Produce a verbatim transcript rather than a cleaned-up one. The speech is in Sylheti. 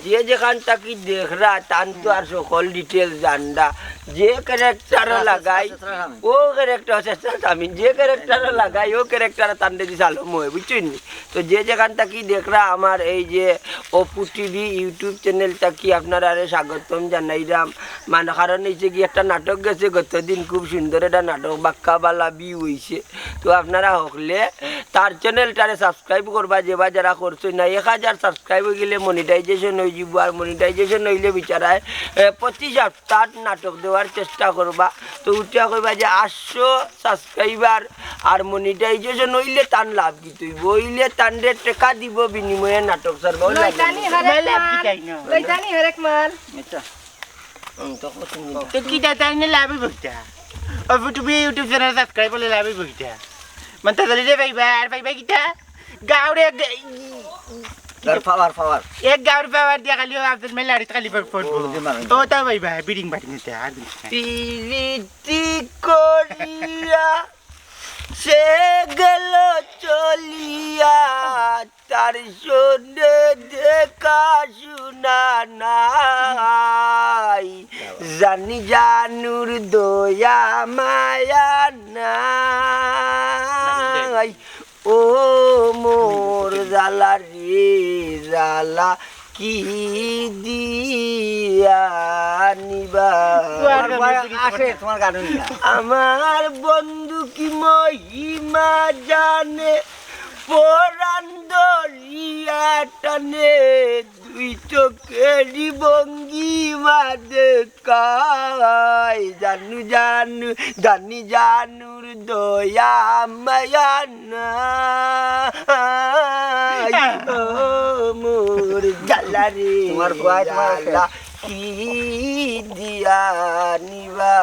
যে যেখান থাকি দেখরা, তান তো আর সকল details জানরা। যে character লাগাই, ও character, চেষ্টা আমি, যে character লাগাই, ও character তানরে দি চালু ময়, বুঝছইন নি? তো যে যেখান থাকি দেখরা, আমার এই যে অপু টিভি YouTube channel থাকি আপনারারে স্বাগতম জানাইরাম। মানে, কারণ অইছে কি, একটা নাটক গেছে গতদিন, খুব সুন্দর একটা নাটক, বাক্কা বালা view অইছে। তো আপনারা হকলে তার channelটারে subscribe করবা, যেবা যারা করছইন না। এক হাজার subscribe অইগেলে monetization অইযিবো, আর monetization অইলে বিচারায়, এ, প্রতি সপ্তাহ নাটক দেওয়ার চেষ্টা করবা। তো উঠিয়া কইবা যে আটশো subscriber আর monetization অইলে তান লাভ কিতা অইবো? অইলে তানরে টেকা দিবো, বিনিময়ে নাটক ছাড়বা। অউ লাভ লইতানি কিতা? হরেক মাল। লইতানি হরেক মাল। আচ্ছা। হুম, তো কত সুন্দর। তো কিতা তাইন লাভ অইবো কিতা? Apu TV YouTube channel subscribe অইলে লাভ অইবো কিতা? মন্তাজ আলীরে পাইবা, আর পাইবা কিতা? গাউরে এক গা-, আর power, power। এক গাউর power দিয়া খালি ও আব্দুল মেলারিত খালি পড়বো। ও, দি মারেন। ও, তাও পাইবা, বিডিং বাটিং নিতে, আর কিছু না। পিরিতি করিয়া সে গেল চলিয়া, তার সঙ্গে দেখা শুনা নাই। জানি জানুর দয়া মায়া নাই। ও মোর জ্বালা রে জ্বালা, কি দিয়া নিবা? তোমার গান আছে, তোমার গান নিয়া। আমার বন্ধু কি মহিমা জানে, পরাণ দরিয়া টানে, দুই চোখেরই ভঙ্গিমা দেখায়। জানু জানু, জানি জানুর দয়া মায়া নাই। ও মোর জ্বালা রে তোমার গোয়া, তোমার জ্বালা, কি দিয়া নিবা?